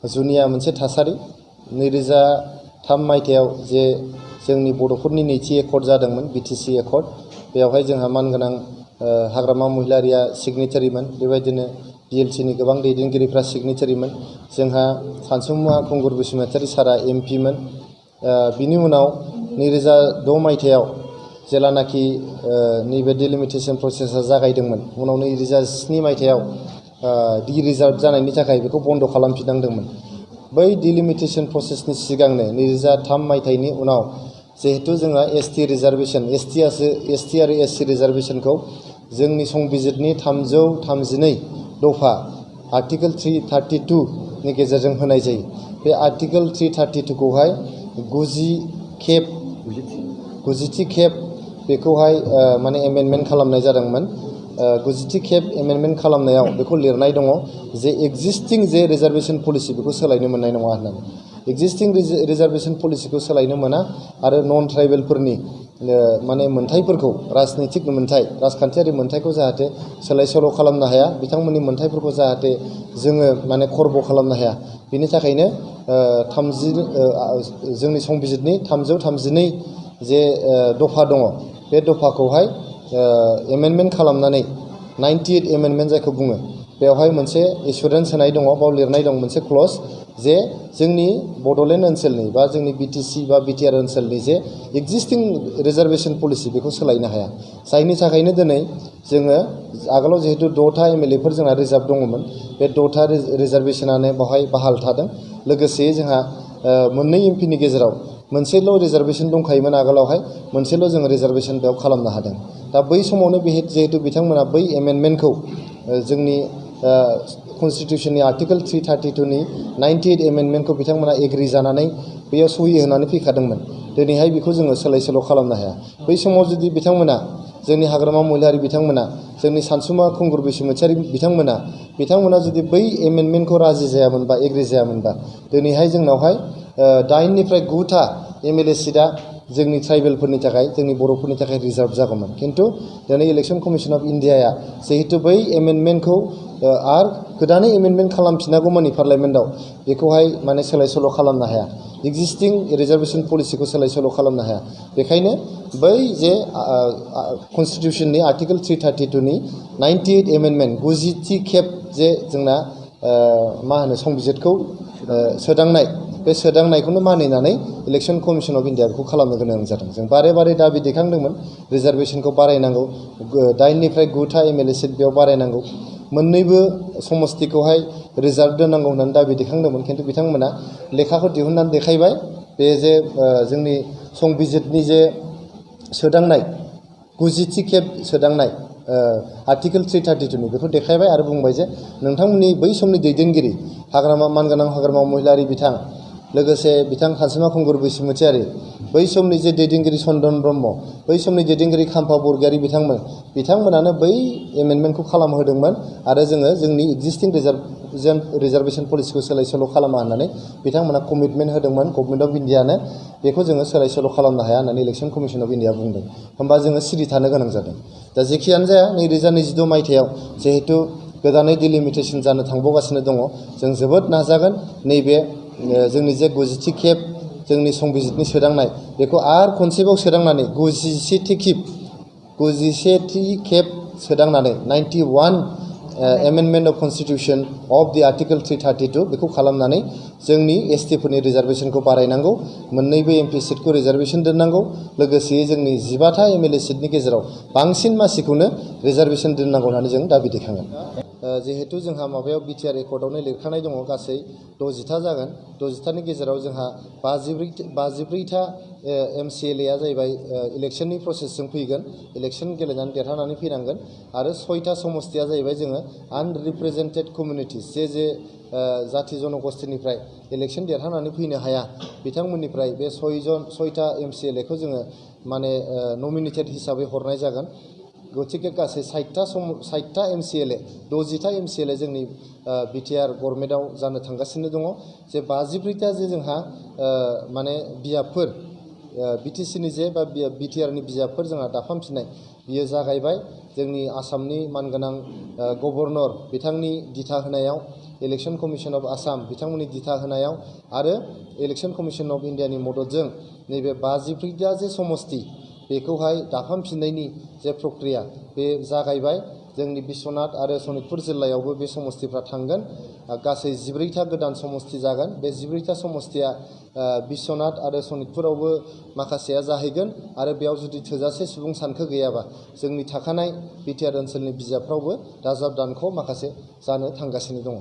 जुनिया मोनसे थासारि 2003 मायथाइयाव जे जोंनि बड'फोरनि नैथि एकर्ड जादोंमोन बिटिसि एकर्ड बेवहाय जोंहा मानगोनां हाग्रामा महिलारिया सिगनेटारिमोन बेबायदिनो बिएलसिनि गोबां दैदेनगिरिफ्रा सिगनेटारिमोन जोंहा सानसुमा खुंगुर बसुमतारी सारा एमपिमोन बिनि उनाव 2006 मायथाइयाव जेलानाखि नैबे डिलिमिटेशन प्रसेसा जागायदोंमोन उनाव 2007 मायथाइयाव डि रिजार्भ जानायनि थाखाय बेखौ बन्द खालामफिननांदोंमोन बै डिलिमिटेशन प्रसेसनि सिगांनो 2003 मायथाइनि उनाव जेहेतु जोंहा एसटी रिजार्वेशन एसटी आरो एससी रिजार्वेशनखौ जोंनि संबिजिरनि 332 दफा आर्टिकल 332 नि गेजेरजों होनाय जायो बे आर्टिकल 332 खौहाय 90 खेब बेखौहाय माने एमेन्डमेन्ट खालामनाय जादोंमोन 90 खेब एमेन्डमेन्ट खालामनायाव बेखौ लिरनाय दङ जे एक्जिस्टिं जे रिजार्वेशन पलिसि बेखौ सोलायनो मोननाय नङा होननानै एक्जिस्टिं रिजार्वेशन पलिसिखौ सोलायनो मोना आरो नन ट्राइबेलफोरनि माने मोनथायफोरखौ राजनैतिक मोनथाय राजखान्थियारि मोनथायखौ जाहाथे सोलाय सोल' खालामनो हाया बिथांमोननि मोनथायफोरखौ जाहाथे जोङो माने खर्ब खालामनो हाया बिनि थाखायनो जोंनि संबिजिरनि 332 जे दफा दङ बे दफाखौहाय एमेन्डमेन्ट खालामनानै 98 एमेन्डमेन्ट जायखौ बुङो बेवहाय मोनसे एसुरेन्स होनाय दङ बाव लिरनाय दं मोनसे क्लज जे जोंनि बड'लेण्ड ओनसोलनि बा जोंनि बिटिसि बा बिटिआर ओनसोलनि जे एक्जिस्टिं रिजार्वेशन पलिसि बेखौ सोलायनो हाया जायनि थाखायनो दिनै जोङो आगोलाव जिहेतु 6था एमएलएफोर जोंहा रिजार्भ दङमोन बे 6था रिजार्वेशनानो बावहाय बाहाल थादों लोगोसे जोंहा मोननै एमपिनि गेजेराव मोनसेल' रिजार्वेशन दंखायोमोन आगोलावहाय मोनसेल' जों रिजार्वेशन बेयाव खालामनो हादों दा बै समावनो जिहेतु बिथांमोना बै एमेन्डमेन्टखौ जोंनि कन्स्टिटिउशननि आर्टिकल 332 नि 98 एमेन्डमेन्टखौ बिथांमोना एग्रि जानानै बेयाव सहि होनानै फैखादोंमोन दिनैहाय बेखौ जोङो सोलाय सोल' खालामनो हाया बै समाव जुदि बिथांमोना जोंनि हाग्रामा महिलारि बिथांमोना जोंनि सानसुमा खुंगुर बसुमतारी बिथांमोना जुदि बै एमेन्डमेन्टखौ राजि जायामोनबा एग्रि जायामोनबा दिनैहाय जोंनावहाय 8 निफ्राय 9था एमएलए सीटआ जोंनि ट्राइबेलफोरनि थाखाय जोंनि बर'फोरनि थाखाय रिजार्भ जागौमोन किन्तु दिनै इलेक्शन कमिशन अफ इन्डियाया जिहेतु बै एमेन्डमेन्टखौ आरो गोदानै एमेन्डमेन्ट खालामफिननांगौमोन पार्लामेन्टआव बेखौहाय माने सोलाय सोल' खालामनो हाया एक्जिस्टिं रिजार्वेशन पलिसिखौ सोलाय सोल' खालामनो हाया बेखायनो बै जे कन्स्टिटिउशननि आर्टिकल 332 नि 98 एमेन्डमेन्ट 90 खेब जे जोंना मा होनो संबिजिरखौ सोदांनाय बे सोदांनायखौनो मानिनानै इलेक्शन कमिशन अफ इन्डिया बेखौ खालामनो गोनां जादों जों बारे बारे दाबि दैखांदोंमोन रिजार्वेशनखौ बारायनांगौ 8 निफ्राय 9था एमएलए सीट बेयाव बारायनांगौ मोननैबो समस्तिखौहाय रिजार्भ दोननांगौ होननानै दाबि दैखांदोंमोन किन्तु बिथांमोना लेखाखौ दिहुननानै देखायबाय बे जे जोंनि संबिजिरनि जे सोदांनाय 90 खेब सोदांनाय आर्टिकल 332 नि बेखौ देखायबाय आरो बुंबाय जे नोंथांमोननि बै समनि दैदेनगिरि मानगोनां हाग्रामा महिलारि बिथां लोगोसे बिथां सानसुमा खुंगुर बसुमतारी बै समनि जे दैदेनगिरि चन्दन ब्रह्म बै समनि दैदेनगिरि खाम्फा बरगयारी बिथांमोनानो बै एमेन्डमेन्टखौ खालामहोदोंमोन आरो जोङो जोंनि एक्जिस्टिं रिजार्वेशन पलिसिखौ सोलाय सोल' खालामा होननानै बिथांमोना कमिटमेन्ट होदोंमोन गभर्नमेन्ट अफ इन्डियानो बेखौ जोङो सोलाय सोल' खालामनो हाया होननानै इलेक्शन कमिशन अफ इन्डिया बुंदों होमबा जोङो सिरि थानो गोनां जादों दा जेखियानो जाया 2026 मायथाइयाव जिहेतु गोदानै डिलिमिटेशन जानो थांबावगासिनो दङ जों जोबोद नाजागोन नैबे जोंनि जे 90 खेब जोंनि संबिजिरनि सोदांनाय बेखौ आरो खनसेबाव सोदांनानै 91थि खेब सोदांनानै 91 amendment of constitution of the article 332 बेखौ खालामनानै जोंनि एसटिफोरनि रिजार्वेशनखौ बारायनांगौ मोननैबो एमपि सीटखौ रिजार्वेशन दोननांगौ लोगोसे जोंनि 15था एमएलए सीटनि गेजेराव बांसिन मासिखौनो रिजार्वेशन दोननांगौ होननानै जों दाबि दैखाङो जिहेतु जोंहा माबायाव बिटिआर एकर्डआवनो लिरखानाय दङ गासै 60था जागोन 60थानि गेजेराव जोंहा 54था एमसिएलएआ जाहैबाय इलेक्शननि प्रसेसजों फैगोन इलेक्शन गेलेनानै देरहानानै फैनांगोन आरो 6था समस्तिया जाहैबाय जोङो आनरिप्रेजेन्टेड कमिउनिटिस जे जाति जनगोष्ठीनिफ्राय इलेक्शन देरहानानै फैनो हाया बिथांमोननिफ्राय बे 6था एमसिएलएखौ जोङो माने नमिनेटेड हिसाबै हरनाय जागोन गतिके गासै 60था एमसिएलए 60था एमसिएलए जोंनि बिटिआर गभर्नमेन्टआव जानो थांगासिनो दङ जे 54था जे जोंहा माने बियाबफोर बिटिसिनि जे बा बिटिआरनि बिजाबफोर जोंहा दाफामफिननाय बियो जागायबाय जोंनि आसामनि मानगोनां गभर्नर बिथांनि दिथा होनायाव इलेक्शन कमिशन अफ आसाम बिथांमोननि दिथा होनायाव आरो इलेक्शन कमिशन अफ इन्डियानि मददजों नैबे 53टा जे समस्ति बेखौहाय दाफामफिननायनि जे प्रक्रिया बे जागायबाय। जोंनि बिश्वनाथ आरो सनितपुर जिल्लायावबो बे समस्तिफ्रा थांगोन। गासै 14टा गोदान समस्ति जागोन। बे 14टा समस्तिया बिश्वनाथ आरो सनितपुरावबो माखासेया जाहैगोन आरो बेयाव जुदि थोजासे सुबुं सानखो गैयाबा जोंनि थाखानाय बिटिआर ओनसोलनि बिजाबफ्रावबो दाजाब दानख' माखासे जानो थांगासिनो दङ।